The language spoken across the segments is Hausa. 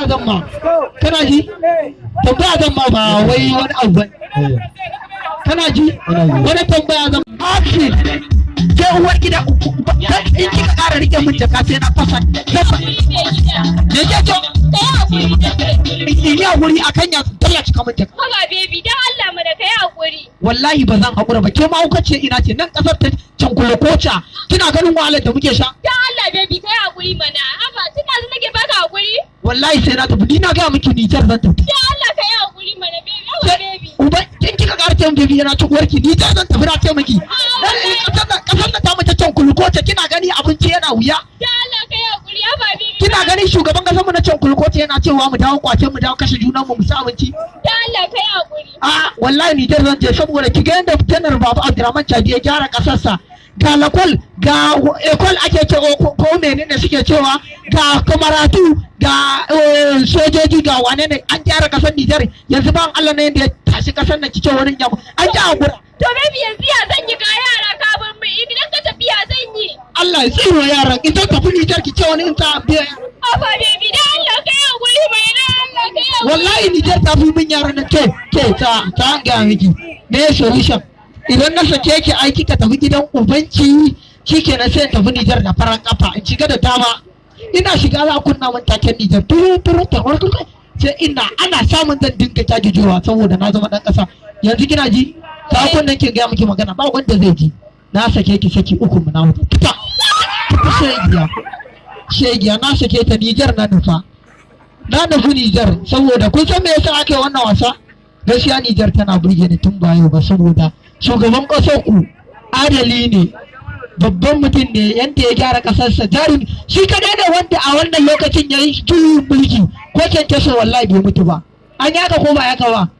Tambaya zan ma. Kana ji? Tambaya zan ma, ba wai wani abu ba. Kana ji? Ina ji. Wani tambaya zan. Action! Ke uwar gida, in kika ƙara rike min jaka sai na fasa. Me ke ce? In yi hakuri akan ya dalla cika min jaka. Haba baby, dan Allah mana kai hakuri. Wallahi ba zan hakura ba. Ke ma ce ina ce nan kasar ta cankulokoca, kina ganin wahalar da muke sha. Dan Allah baby, kai hakuri mana. Haba, tun da nake baka hakuri. Wallahi sai na tafi. Ni na ga miki, Nijar zan tafi. Dan Allah kai hakuri mana baby. Haba baby. Uban kin kika ƙara ce baby yana ci uwarki. Nijar zan tafi, na ce miki. Kasar nan ta mace cankulokoca, kina gani abinci yana wuya. Dan Allah kai hakuri, haba baby. Kina ganin shugaban kasar mu na cankulokoca yana cewa mu dawo kwace, mu dawo kashe junan mu, mu ci abinci. Dan Allah kai hakuri. A wallahi Nijar zan je, saboda ki ga yadda Janar Baba Abdurrahman Chadi ya gyara kasarsa. Ga lakwal, ga école ake ce ko menene suke cewa, ga kamaratu, ga sojoji, ga wane ne, an gyara kasar Nijar. Yanzu ban Allah ne yadda ya tashi kasar nan, kike wani yamu an ji hakura. To baby, yanzu ya zan yi? Ga yara ka bar mu, idan ka tafi ya zan yi? Allah ya tsiro yaran. Idan tafi Nijar, ki ce wani in ta biya. Haba baby, dan Allah kai hakuri mai, dan Allah kai hakuri. Wallahi Nijar ta fi min yaran nan. Ke ta ga miki me solution? Idan na sake ki, ai kika tafi gidan ubanki, shikenan, sai in tafi Nijar da faran kafa, in shiga da dama. Ina shiga za a kunna min taken Nijar, turu turu ta sai ina ana samun zan dinga cajijewa saboda na zama dan kasa. Yanzu kina ji ta kunnen ki ga miki magana, ba wanda zai ji. Na sake ki saki uku, mu na wuta. Fita fita, shegiya, shegiya. Na sake ta. Nijar na nufa, na nufi Nijar, saboda kun san me yasa ake wannan wasa? Gaskiya Nijar tana burge ni tun ba yau ba, saboda shugaban ƙasar ku adali ne, babban mutum ne, yadda ya gyara ƙasarsa, jarumi. Shi kadai ne wanda a wannan lokacin ya yi juyin mulki, ko kyankyaso wallahi bai mutu ba. An yaka ko ba yaka ba?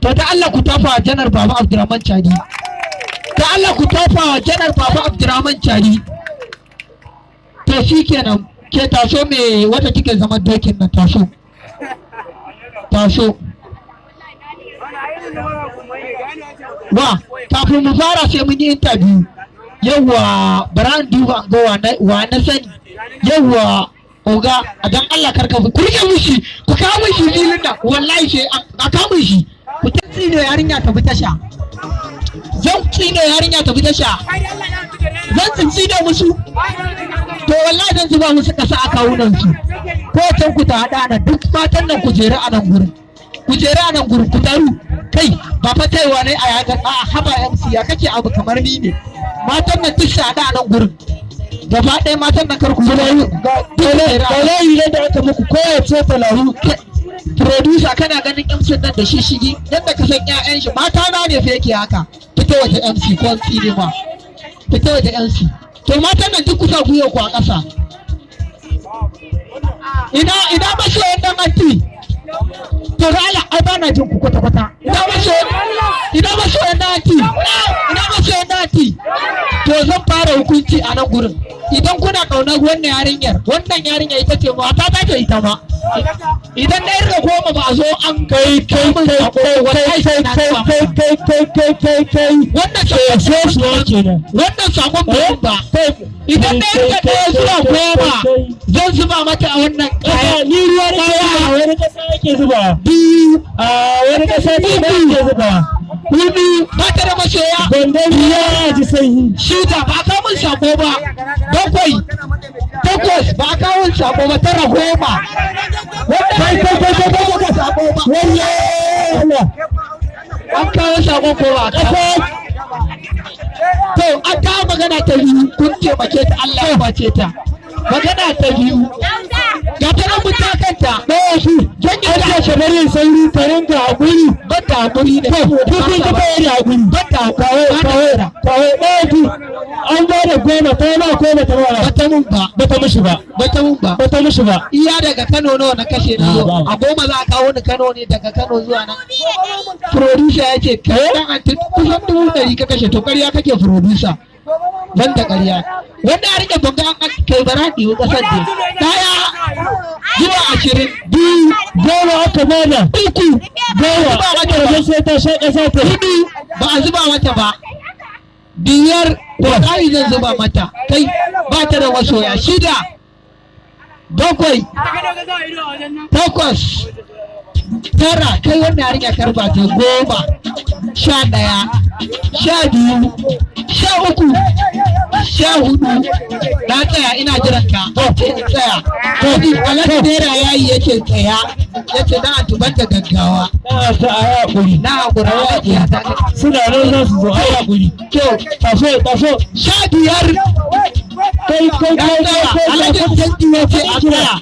To ta Allah ku tafa wa Janar Baba Abdurrahman Chadi. Ta Allah ku tafa wa Janar Baba Abdurrahman Chadi. To shikenan, ke taso, me wata kike zama dokin nan, taso, taso. Wa kafin mu fara sai mun yi interview. Yawwa, bara in duba in ga wa na sani. Yawwa oga, a dan Allah karka ku rike mishi, ku kawo mishi filin nan. Wallahi sai a kawo mishi. Ku ta tsine yarinya ta bi tasha. Zan tsine yarinya ta bi tasha. Zan tsine musu. To wallahi zan zuba musu kasa a kawunan su. Ko can ku ta hada nan, duk matan nan ku jere a nan gurin, ku jere a nan gurin, ku taru. Kai, ba fa taiwa ne a yaga a. Haba MC, ya kake abu kamar ni ne? Matan nan duk su hada a nan gurin gaba ɗaya. Matan nan kar ku zuba Wallahi idan da aka muku kowace talahu. Producer, kana ganin MC nan da shishigi yadda ka san ƴaƴan shi mata na ne fa yake haka. Fito waje MC, ko tsine ma. Fito waje MC. To matan nan duk kusa gwiwa ku a ƙasa. Ina masoyan dan anti? To da Allah, ai ba na jin ku kwata kwata. Ina masoyan dan anti? Ina masoyan dan anti? To zan fara hukunci a nan gurin. Idan kuna kaunar wannan yarinyar, wannan yarinyar ita ce mata ta ce ita ma. Idan na irga 10 ba a zo an Kai, kai, kai, kai, kai, kai, kai, kai, kai, kai, kai, kai. Wannan Sosuwa kenan. Wannan sakon bai ba. Idan na irga 1 zuwa 10, zan zuba mata a wannan Kasa kayan. ni ruwa nake zuba, wani kasa yake zuba. Biyu. A wani kasa ce yake zuba. Hudu. Ba ta da masoya. Gwandon ruwa ji sanyi. Shida, ba ka mun sako ba. Bakwai, takwas, ba ka mun sako ba. Tara, 10. Kai, kai, kai, kai, kai, Wannan sako ba. Wannan. An kawo sako ko ba Kasa. To an kawo. Magana ta biyu, kun taimake ta, Allah ya bace ta. Magana ta biyu, ga ta nan mun ta kanta. Ɗaya shi. Jan An ce kamar yin sauri ka rinka haƙuri. Ban da hakuri ne. To, kun taɓa yin haƙuri. Ban da Kawo, kawo, kawo, ɗaya biyu. An ba da 10, ta ma ko ba ta ba? Bata mun ba. Ba ta mishi ba. Bata mun ba. Ba ta mishi ba. Iya daga Kano nawa na kashe na zo? Ba. A 10 za a kawo ni Kano ne, daga Kano zuwa nan. Producer ya ce kai dan anti kusan 100,000 ka kashe. To ƙarya kake, producer, ban da ƙarya. Wanda ya rike banga an kai bara ɗiwo ƙasar ne. 1 zuwa 20, Biyu, 10 aka bada. Uku. 10. Ba mata ba. Aka sai ta sha ƙasa ta. Hudu, ba a zuba mata ba. Biyar, wallahi zan zuba mata. Kai, ba ta da masoya. Shida. Bakwai, takwas, tara, kai wannan yarinya karba ta. 10, 11, 12, 13, 14. Na tsaya, ina jiran ka. An ce in tsaya. Kudi Alhaji Naira yayi yake tsaya, yace na tuban da gaggawa. Na ta a yi hakuri. Na hakura, ya ta. Suna nan za su zo, a yi hakuri. To. Taso, taso. 15. Kai, kai, Ya kai, tsaya. kai. Alhaji Canji ya ce a tsaya.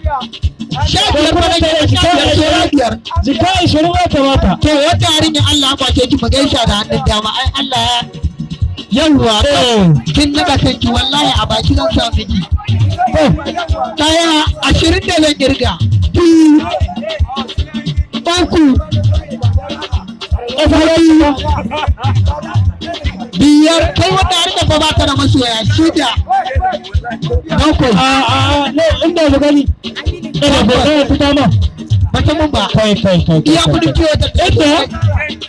15 fa nake, 15, saura biyar. Jika 20 ya kamata. To, wata yarinya, Allah ya kwace ki, mu gaisa da hannun dama. Ai Allah ya yawwa. Kin naɗa kanki, wallahi a baki zan sa miki. Daya, 20 da zan kirga. Biyu, uku, huɗu, biyar. Kai, wanda yarinya fa ba ta da masoya. Shida, bakwai. A a ne inda mu gani. Ina ba kai fita ma. Bata mun ba. Kai, kai, kai. Iya kudin ciwo ta. Inda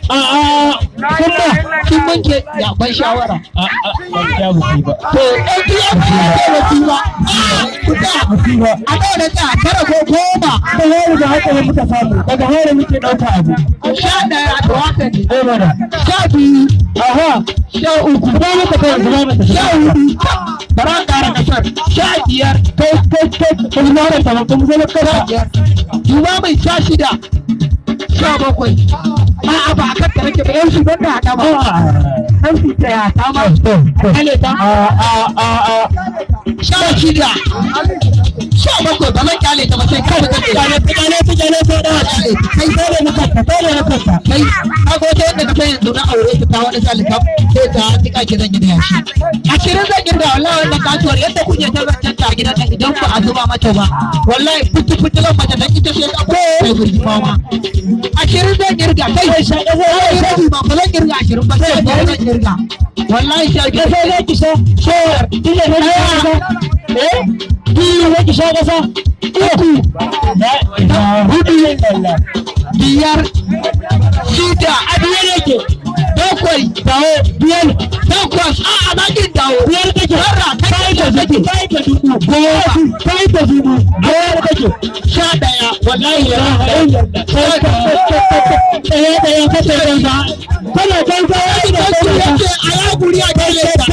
a a kun ba. Kin wanke ya ban shawara. A a gaskiya ba ku yi ba. To, ɗan biya ku ya ce ba ku ba. Ah, ku tsaya. Ba ku yi ba. A nawa na tsaya? Tara ko 10? Da hori da haka ne muka samu. Daga hori muke ɗauka abu. 11, to haka ne. Eh mana. 12. Aha. 13. Ba muka kai zuba mata. 14, bara an ƙara ƙasar. 15. Kai, kai, kai. Ba mu zara ta ba. Ba mu zara sha ta. biyar duba mai, 16, 17. A'a, ba a kan ta nake ba, yan su don da haɗa ba, yan su ta ya ta ma kale ta. A a a a. 16, 17, ba zan kyale ta ba sai kawai ta Kyale ta, kyale ta, kyale ta da. kyale ta kai. Dole na kanta, dole na kanta. Kai, kaga wata yadda ka san yanzu na aure ta, ta wani salika sai ta tika ki. Zan yi da yashi 20 zan girga. Wallahi wannan kasuwar yadda kuke ta zancen ta gidan nan, idan ba a zuba mata ba, wallahi fitu fitulan mata dan ita sai ta kai birgima ma. 20 zan girga. Kai, Sha ƙasa. Ai rabi ba, ba zan girga 20 ba, sai biyar zan girga. Wallahi 15. Ƙasa za ki sha. Sha. Kike na ƙasa. Eh? Biyu za ki sha ƙasa. Uku, Hudu. biyar, shida, A biyar yake. bakwai, Dawo biyar. Takwas, a'a, na kin dawo. Biyar kake. Tara, Kai kai ta kake. dubu. Kai ta dubu. Goma. Kai ta dubu. Biyar kake. 11, wallahi ya. Ɗaya ɗaya kake banza. Kana banza ya yi da Sarki yake a ya guri a kyale ta.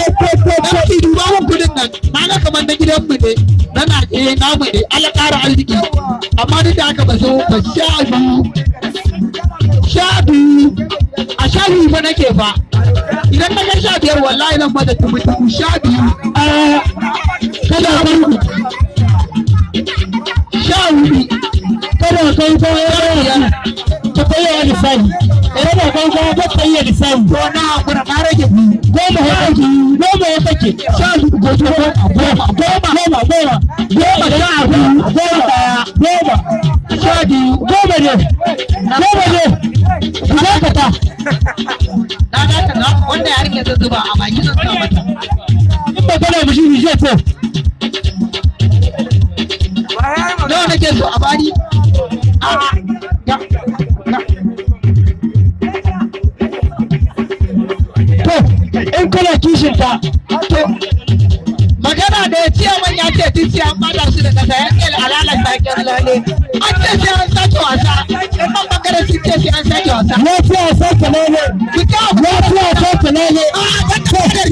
Sarki, duba mun kudin nan. Na ga kamar na gidanmu ne. Na na eh namu ne. Allah ƙara arziki. Amma duk da haka ba so ba. 12. 12. A 12 fa nake fa. Idan na ga 15, wallahi nan ma da tumu tumu. 12. 14. 14. Kada kai ta 15. ta kai lissafi. Kada kai ta ta kai lissafi. To, na hakura, na rage biyu. Goma ya kake. Goma ya kake. 12, goma, goma, Goma, goma, goma. Goma, 12. Goma, goma. 12. Goma ne. Goma ne. Ku dakata. Na ga ta wanda yarinya zan zuba a baki, zan sa mata. In ba kana mishi zai ce. Nawa nake so a bani? A'a, ga ga. To, in kana kishin ta, To, magana da ya ciyaman ya ce tun sai an bada su da kasa ya ce alalar saken lale. An ce sai an sake wasa. Yan nan bangaren sun ce sai an sake wasa. Ya ce a sake lele. Ku ta. Ya ce a sake lele. A'a, wannan maganar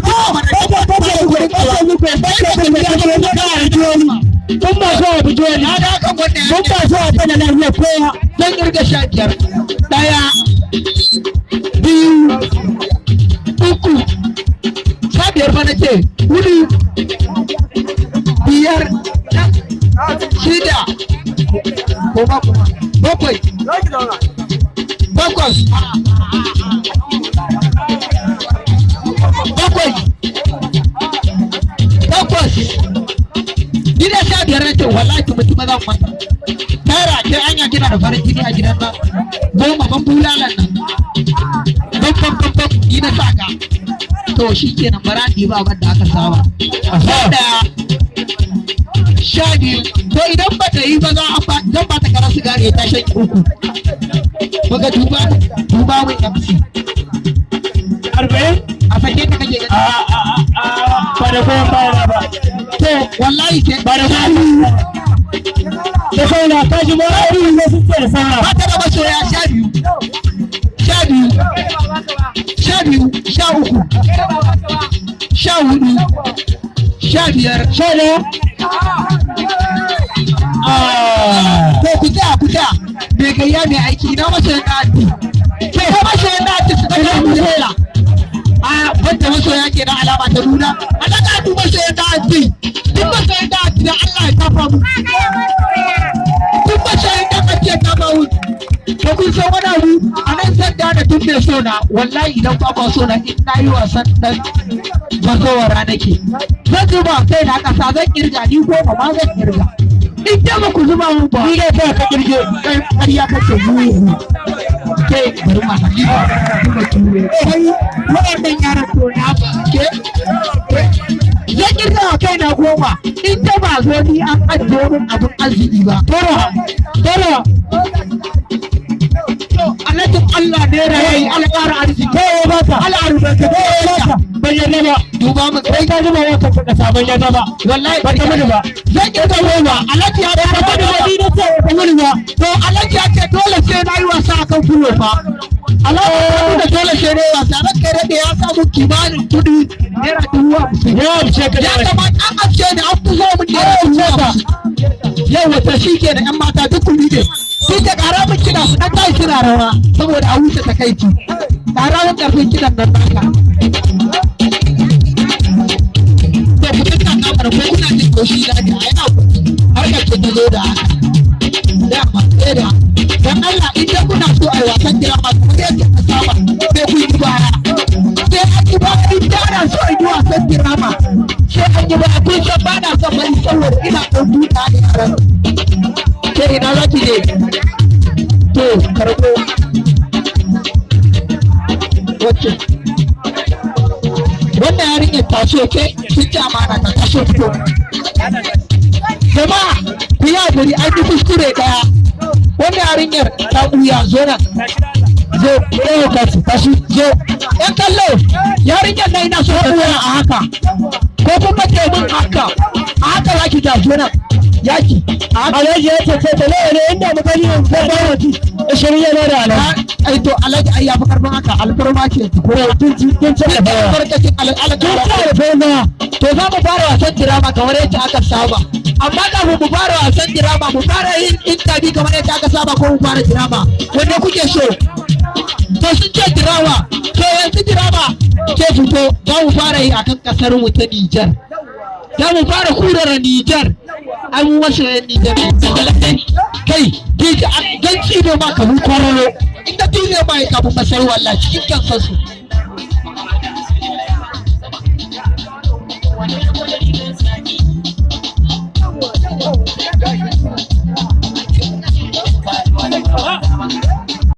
ki mana. Kun ba so a buge wani. Na da kan wannan Kun ba so a tana lafiya kowa. Zan kirga 15. Daya, biyu, uku, 15 fa na ce. Hudu, biyar, shida, koma kuma, bakwai, takwas, bakwai, takwas. Ni da 15 na ce, wallahi mutum zan mata. Tara, ke anya kina da farin jini a gidan nan. 10, ban bulalan nan. Ban ban ban ban, ni na saka. To shi kenan, bara ni ba abin da aka saba. 11, 12. To, idan ba ta yi ba, za a ba zan ba ta karar sigari ta shan uku. Muka duba duba mun MC. 40? A sake ta kake gani. A a a, ba da goyon baya ba. To, wallahi sai Ba da goyon baya. Da saura ka ji ma ai ne sun ce da saura. Ba ta da masoya. 12, 12, 12, 13, 14, 15. 11. Ah. To, ku tsaya, ku tsaya. Mai gayya mai aiki, ina masoyan na anti? Ke ko masoyan na anti su daga hannu hela. A banda masoya ke na alama ta nuna a daga hannu. Masoyan na anti, duk masoyan na anti da Allah ya tafa mu. Duk masoyan na anti ya tafa mu. To, kun san wani abu? A nan zan gane duk mai so na. Wallahi idan ba ba so na, in na yi wasan dan bazawara nake, zan zuba kai na kasa, zan kirga ni 10 ma zan kirga. In da ba ku zuba mun ba. Ni dai kai ka kirge. Kai, ƙarya kake, mugu. Ke, bari ma ni ba kuma ture kai waɗannan yaran. To, na ke zan kirga wa kai na 10 in da ba zo ni an ajiye min abin arziki ba. 9, 9. To, alhajin Allah naira yayi, Allah ƙara arziki. Kai ya baka. Allah albarka. Kai ya baka. Ban yarda ba. Duba mu. Kai ka zuba wa kanka kasa, ban yarda ba. Wallahi Ba ta gudu ba. Zan kirga 10. Alhaji ya Ba ta gudu ba, ni na ce ba ta gudu ba. To, alhaji ya ce dole sai na yi wasa akan fulo fa. Alhaji ya nuna dole sai na yi wasa. Ran kai daɗe, ya samu kimanin kuɗi ₦50,000. Ya amshe ka. Ya kamata an amshe ni, an fi zo min ₦50,000. Yau wata shi ke da 'yan mata duk kuɗi ne. Duk da ƙara min kiɗa, su ɗan tashi suna rawa saboda a wuce takaici. Ƙara min ƙarfin kiɗan nan naka. To, ku dinga kamar ko kuna jin koshi na ji ai abu harkar ce ta zo da haka. Dama sai da dan Allah, idan kuna so a yi wasan drama ku sai ka saba, sai ku yi baya, sai an yi baya. In ana so a yi wasan drama sai an yi baya. Kun san ba na son bari saboda ina ɗan buɗa da yaran. Ke, ina za ki je? To, karɓo wacce wannan yarinyar. Taso ke, kin ci amana ta. Taso, fito. Jama'a, ku yi hakuri, an yi kuskure ɗaya. Wannan yarinyar ta ɓuya. Zo nan, zo. Yau ka ci tashi. Zo. Yan kallo, yarinyar nan ina so ta tsaya a haka ko kuma ce mun haka. A haka za ki ta. Zo nan yaki a haka. Alhaji ya ce ta nawa ne inda mu gani ko ba wa ci 20 yana da alhaji. Ai to, alhaji ai ya fi karfin haka, alfarma ce Ko kin ce da baya. Albarkacin alhaji. Kin ce da baya. To, za mu fara wasan dirama kamar yadda aka saba. Amma kafin mu fara wasan dirama, mu fara yin interview kamar yadda aka saba ko mu fara dirama? Wanda kuke so? To, sun ce dirama. To, yanzu dirama ke fito. Za mu fara yi akan kasar mu ta Nijar. Za mu fara kurara Nijar. An wasu yan Nijar kai dija dan tsino ma kamar kwararo. Inda duniya ma ya kafin masar wallahi cikin kansa su.